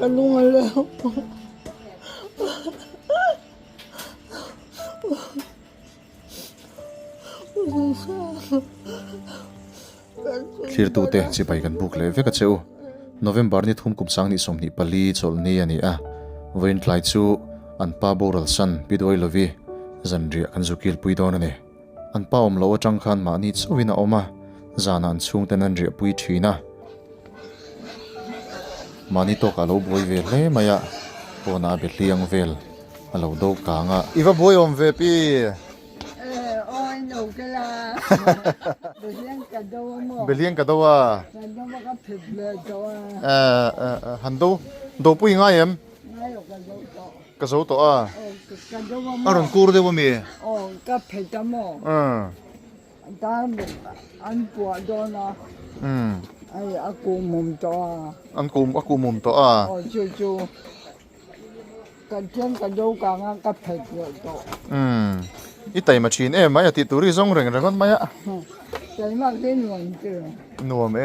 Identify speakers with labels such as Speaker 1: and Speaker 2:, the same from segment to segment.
Speaker 1: Ka lung a leng.
Speaker 2: Thlirtute chibai kan buk leh vek a che u. November ni thum kum sang nih 24 chawlhni a ni a. Vawiin tlai chu an pa boral san Pi Duai Lovi zanriah kan zu kilpui dawn a ni. An pa awm loh atang khan mahni chauhin a awm a, zanah an chhungten an riahpui thin a. Mahni tawkah a lo buai ve hle mai a, pawnah a be hliang vel a lo do kang a. I va buai awm ve pi? Behliang ka do a. Han do do pui ngai em? Ka zo tawh a. A rawn kur deuh a mi?
Speaker 1: Aw, ka phet a maw? Dar bawk an puah dawn a. Hei a kuhmum tawh a.
Speaker 2: An kum a kuhmum tawh a.
Speaker 1: Aw chu chu ka thian ka do kang a ka phet leh tawh.
Speaker 2: I taima thin em mai a tih tur i zawng reng reng mai a.
Speaker 1: Taima khi nuam chu.
Speaker 2: Nuam e.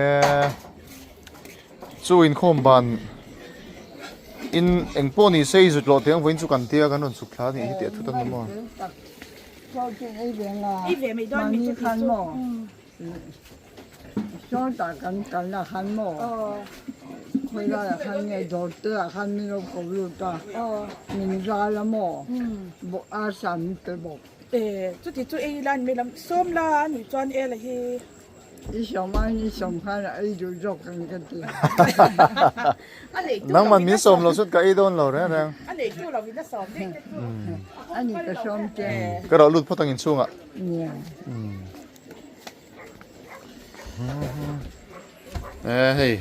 Speaker 2: Chu inkhawm ban in eng pawh ni se i zut loh teh ang vawiin chu kan tia kan rawn chhuk thla a nih hi tih a thut a ni maw.
Speaker 1: I sawm aiin i sawm khan a ei duh zawk ang ka ti.
Speaker 2: Nangman min sawm lo chuan ka ei dawn lo reng reng.
Speaker 1: A ni ka sawm che.
Speaker 2: Ka rawh lut phawt ang inchhungah.
Speaker 1: Nia.
Speaker 2: Eh hei.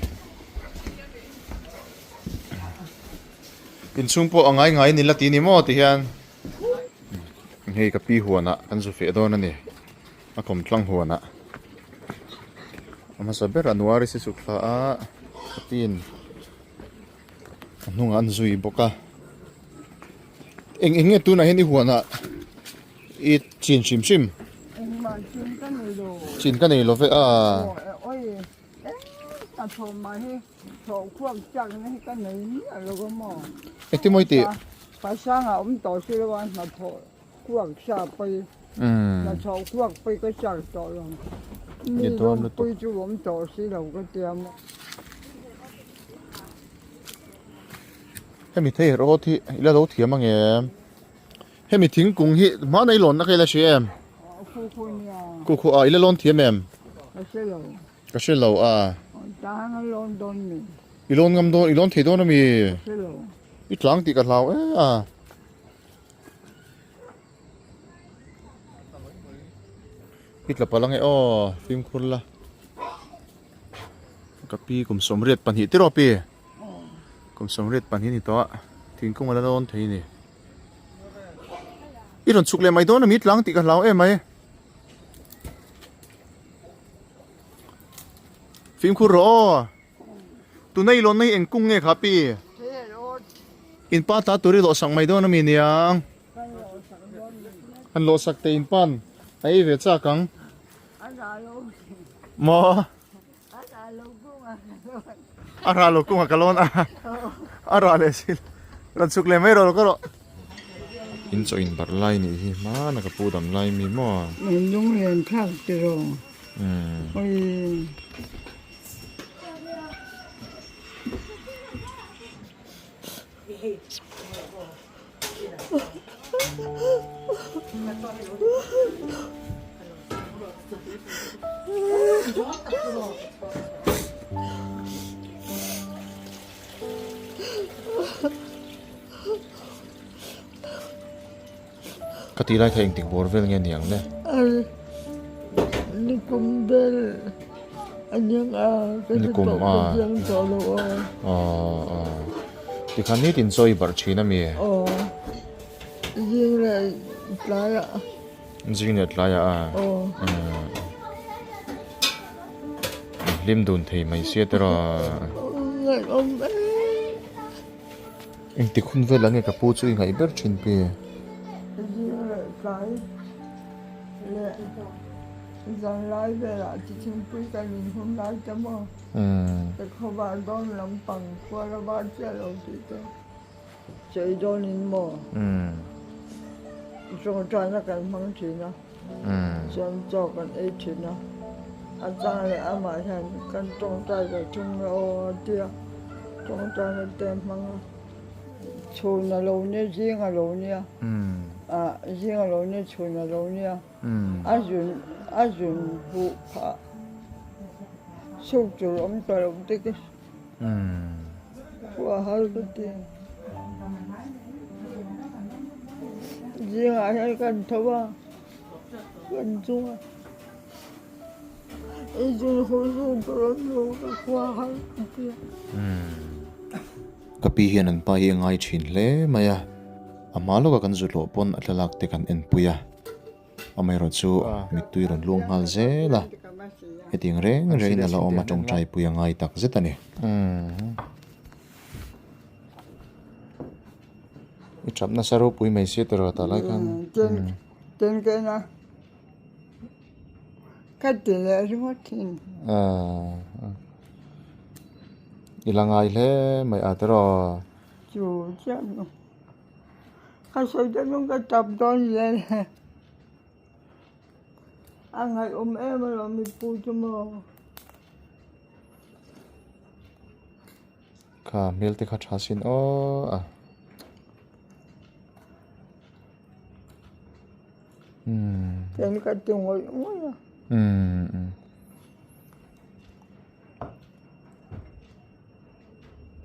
Speaker 2: Inchhung pawh a ngai ngai ni la ti ni maw ti hian. Hei ka pi huanah kan zu feh dawn a ni. A kawm tlang huanah a hmasa ber a nuari si chuk thla a ka tin a hnungah an zui bawk a eng eng nge tunah hian i huanah i chin hrim hrim chin ka nei lo ve a engtin maw i tih. Ni dawn lutuk. Hemi thei rawt hi ila lo thiam ang em? Hemi thingkung hi hmanah i lawnna kha ila hria em? Kukhu ah ila lawn thiam em? Ka hre lo a. I lawn ngam dawn i lawn thei dawn ami? I tlang tih ka hlau e a. I tla palh ange aw fimkhur la ka pi kum 82 tiraw pi kum 82 ni tawh a thingkung a la dawn thei a ni i rawn chhuk leh mai dawn ami tlang tih ka hlau em mai fimkhur rawh aw. Tuna i lawnna hi eng kung nge kha pi? In pa ta tur i lawh sak mai dawn a mi niang? Han lawh sak teh in pan a ei ve chak ang. Maw? A rah lo kung a ka lawn a. A rah leh si rawn chhuk leh mai rawh ka rawh. In chaw in barh lai nih hi hmana ka pu dam lai mi maw?
Speaker 1: Lunglen thlak tiraw. Oi.
Speaker 2: Ka tih lai kha engtik bawr vel nge niang le?
Speaker 1: Nikum vel a niang a, ka hre tawh ka chiang tawh lo a.
Speaker 2: Aw tikhan nitin chaw i barh thin a mi?
Speaker 1: Aw zing leh tlaiah.
Speaker 2: Zing leh tlaiah a?
Speaker 1: Aw.
Speaker 2: Hlim dun thei mai sia tiraw?
Speaker 1: Ngaihawm em.
Speaker 2: Engtik hun velah nge ka pu chu i ngaih ber thin pi?
Speaker 1: Zing leh tlai leh. Zanlai velah chi thingpui kan inhun lai te maw? Ka khawvar dawn lampang khual a var chiah lo tih te sawi dawnin maw? Tawngtaina kan hmang thin a, chuan chaw kan ei thin a, a chang leh amah hian kan tawngtai ve thung nge aw a tia tawngtaina te a hmang a. Chhun a lo nia, zing a lo nia, zing a lo nia, chhun a lo nia. A zun a zun huh phah chhuk tur awm ta lo te ka khua har ka ti. Zingah hian kan tho a, kan chung a, i zun huh chhuk tur awm lo ka khua har ka ti.
Speaker 2: Ka pi hian an pa hi a ngai thin hle mai a, a hma lawka kan zu hlawh pawn a thlalak te kan enpui a, amaherawh chu mittui rawn luang nghal zel a, hetiang reng rengin a la awm a tawngtai pui a ngai tak zet a ni. I thap nasa ropui mai sia tiraw tah lai khan.
Speaker 1: Ka ti leh ringawt thin.
Speaker 2: I la ngai hle mai a tiraw?
Speaker 1: Chu chiah nu. Ka sawi dawn nung ka tap dawn zel e. A ngaihawm em alawm i pu chu maw.
Speaker 2: Kha hmel te kha tha sin aw a.
Speaker 1: Chuan ka ti ngawih ngawih a.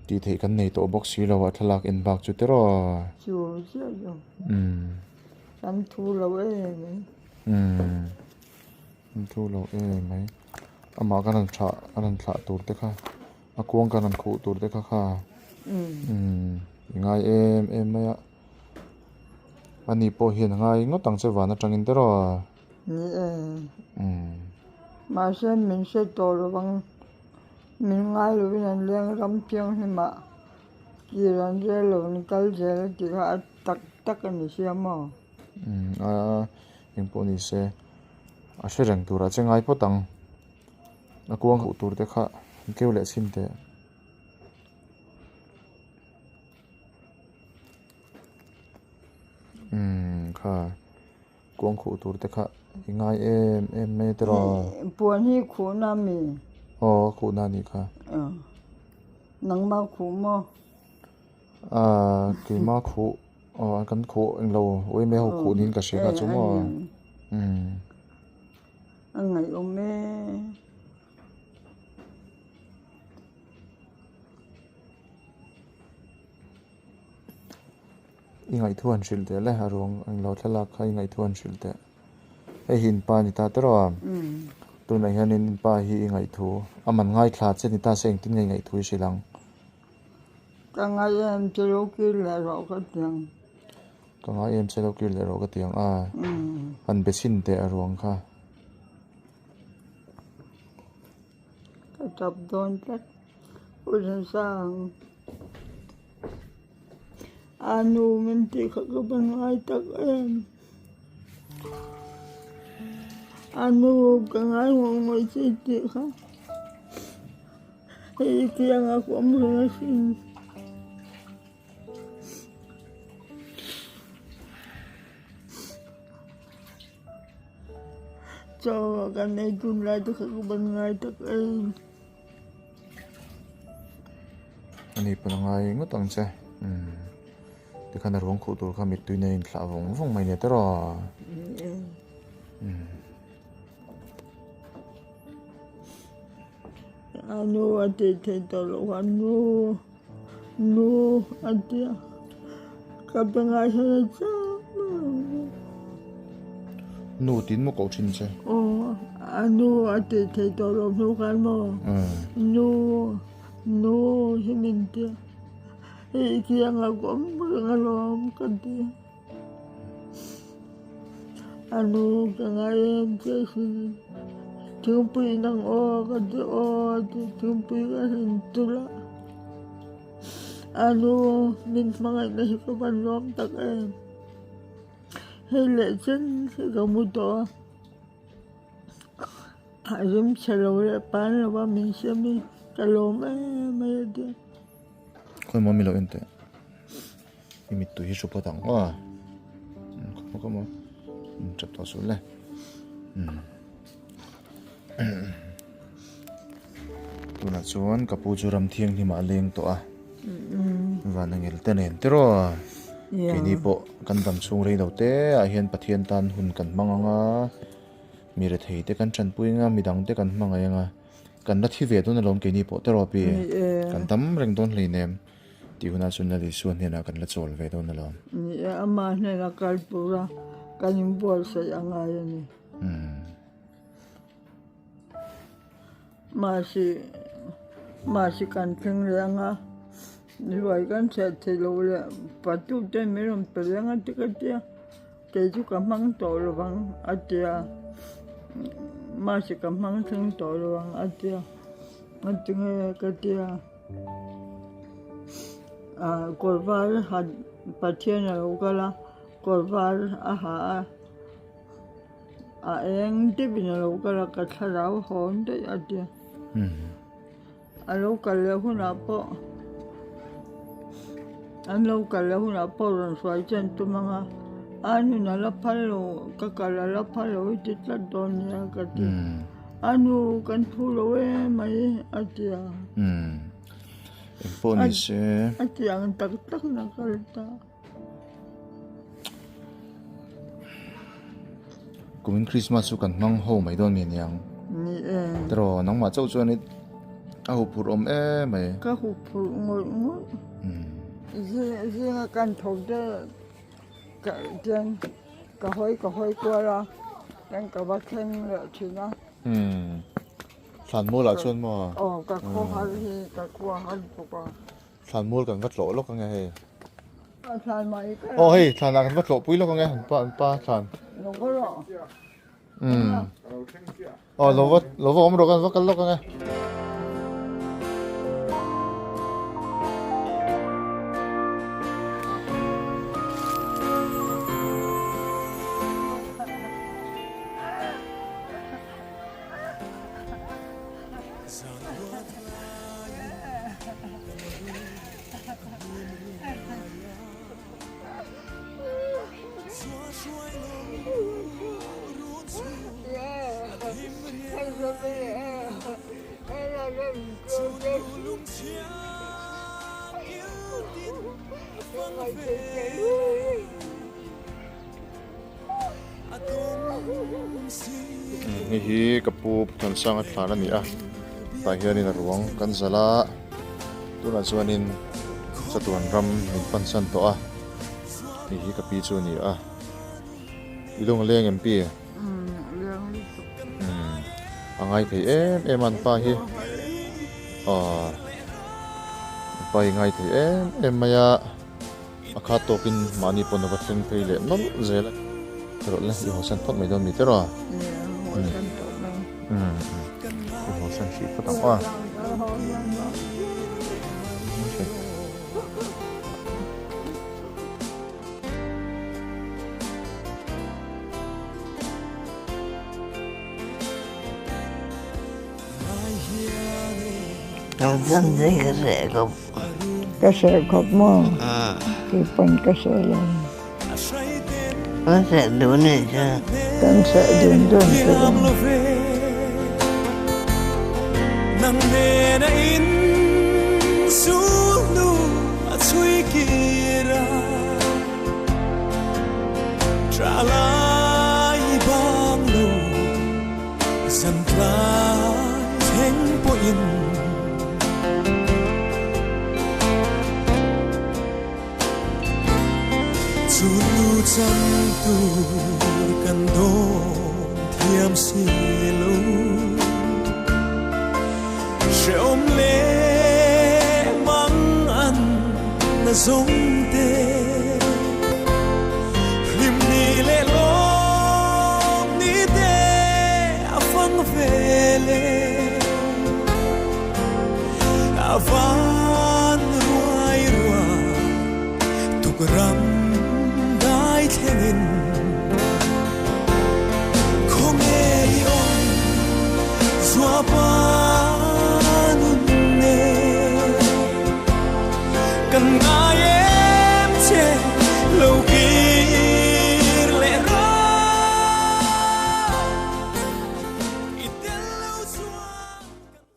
Speaker 2: Tih theih kan nei tawh bawk si lo a thlalak en bak chu tiraw.
Speaker 1: Chu chiah chu. Kan thu lo em mai.
Speaker 2: Kan thu lo em mai. Amah ka rawn thlah ka rawn thlah tur te kha a kuang ka rawn khuh tur te kha kha. I ngai em em mai a. Ani pawh hian a ngai ngawt ang che van atangin te rawh.
Speaker 1: Ni e. Mahse min hre tawh lo ang. Min ngai lovin an leng ram thianghlimah kir an rel lo an kal zel a tih kha a tak tak a ni sia maw?
Speaker 2: A engpawh ni se a hre reng turah che ngai phawt ang. A kuang huh tur te kha an keu leh chhin teh. Umm kha kuang khuh tur te kha i ngai em em mai te rawh.
Speaker 1: Puan hi khuhna a mi?
Speaker 2: Aw khuhna a nih kha.
Speaker 1: Nangmah khuh maw?
Speaker 2: Aaa keimah khuh aw kan khuh englo uaime ho khuh niin ka hria kha chu maw? Umm.
Speaker 1: A ngaihawm e.
Speaker 2: I ngaihtuah an hrilh teh le a ruang englo thlalak kha i ngaihtuah an hrilh teh hei hi inpa a ni ta tawrh a tunah hianin inpa hi i ngaihthu a man ngaithla che ni ta se engtin nge i ngaihthu i hrilh ang.
Speaker 1: Ka ngai em che lo kir leh rawh ka ti ang.
Speaker 2: Ka ngai em che lo kir leh rawh ka ti ang a han be chhin teh a ruang kha.
Speaker 1: Ka tap dawn tlat. U Zensang, a nu min tih kha ka va ngai tak em. A nu ka ngai ngawih ngawih che tih kha hei kiangah ka awm reng asin. Chaw kan ei dun lai te kha ka ban ngai tak em.
Speaker 2: Ani pawn a ngai ngawt ang che umm tikhan a ruang khuh tur kha mittui nen a inthlah vawng vawng mai nia tiraw umm.
Speaker 1: A nu a tih theih tawh loh a nu nu a tia ka pe ngai hian a chak mai.
Speaker 2: Nu tiin maw koh thin che?
Speaker 1: Aw a nu a tih theih tawh loh hnu khan maw nu nu hi min tia hei kianga ka awm reng alawm ka ti. A nu ka ngai em che asin thingpui nang aw ka ti aw a ti thingpui ka han tul a a nu min hmangaihna hi ka van lawm tak em hei leh chen hi ka mu tawh a. Rim chhe lo leh pan lo a min siam hi ka lawm em mai a tia.
Speaker 2: Khawi maw mi lo en teh. I mittui hi hru phawt ang aw. Khaw maw tap tawh suh le. Tunah chuan ka pu chu ram thianghlim ah a leng tawh a. Van angel te nen tiraw. Keini pawh kan dam chhung rei lo te ah hian Pathian tan hun kan hmang ang a. Mi rethei te kan tanpui anga, mi dang te kan hmangaih anga, kan la thi ve dawn alawm keini pawh te rawh pi, kan tam reng dawn hleinem tih hunah chuan Lal Isua hnenah kan la chawl ve dawn alawm.
Speaker 1: Ni e, ama hnena kal tura kan inbuatsaih a ngai a ni. Mahse, mahse kan thleng leh anga, ruai kan chhiat theih loh leh patute min rawn pe reng a ti ka tia. Kei chu ka hmang tawh lo vang a ti a, mahse ka hmang thleng tawh lo vang a ti a, a ti nge ka ti a, ah kawr var ha Pathian a lo kal a, kawr var a ha a, a eng deuhin a lo kal a ka thlarau hawn daih a ti a. A lo kal leh hunah pawh an lo kal leh hunah pawh rawn hruai chen tum ang a, a nun a la phal lo ka kal a la phal lo i ti tlat dawn nia ka ti a nu kan phu lo em mai a ti a.
Speaker 2: Engpawh ni se.
Speaker 1: A ti ang tak tak na kal ta.
Speaker 2: Kumin Christmas chu kan hmang ho mai dawn mi aniang.
Speaker 1: Ni e.
Speaker 2: Tiraw nangmah chauh chuan i a huphurh awm em mai.
Speaker 1: Ka huphurh ngawih ngawih. Zinga kan tho te ka chuan ka hawi ka hawi kual a chuan ka va thleng leh thin a.
Speaker 2: Thlanmual ah chuan maw?
Speaker 1: Aw ka khaw har hi ka khua har bawk a.
Speaker 2: Thlanmual kan va tlawh lawk ange hei. Aw hei thlan ah kan va tlawh pui lawk ange an pa an pa thlan. Umm. Aw lo va lo va awm rawh kan va kal lawk ange. Hei hi ka pu Puthansanga thlan a ni a tah hianin a ruang kan zalh a tunah chuanin chatuan ram min pansan tawh a hei hi ka pi chu a ni a i lung a leng em pi a ngai thei em em a an pa hi aw an pa hi ngai thei em em mai a. A khat tawkin mahni pawn a va thleng phei leh nawlh zel a. Erawh le, i hawsan phawt mai dawn mi tiraw? I hawsan hrih phawt ang aw.
Speaker 1: Ka hreh khawp maw? Kei pawn ka hreh lo.
Speaker 3: Kan hreh dun anih chu.
Speaker 1: Kan hreh dun dun chu lo.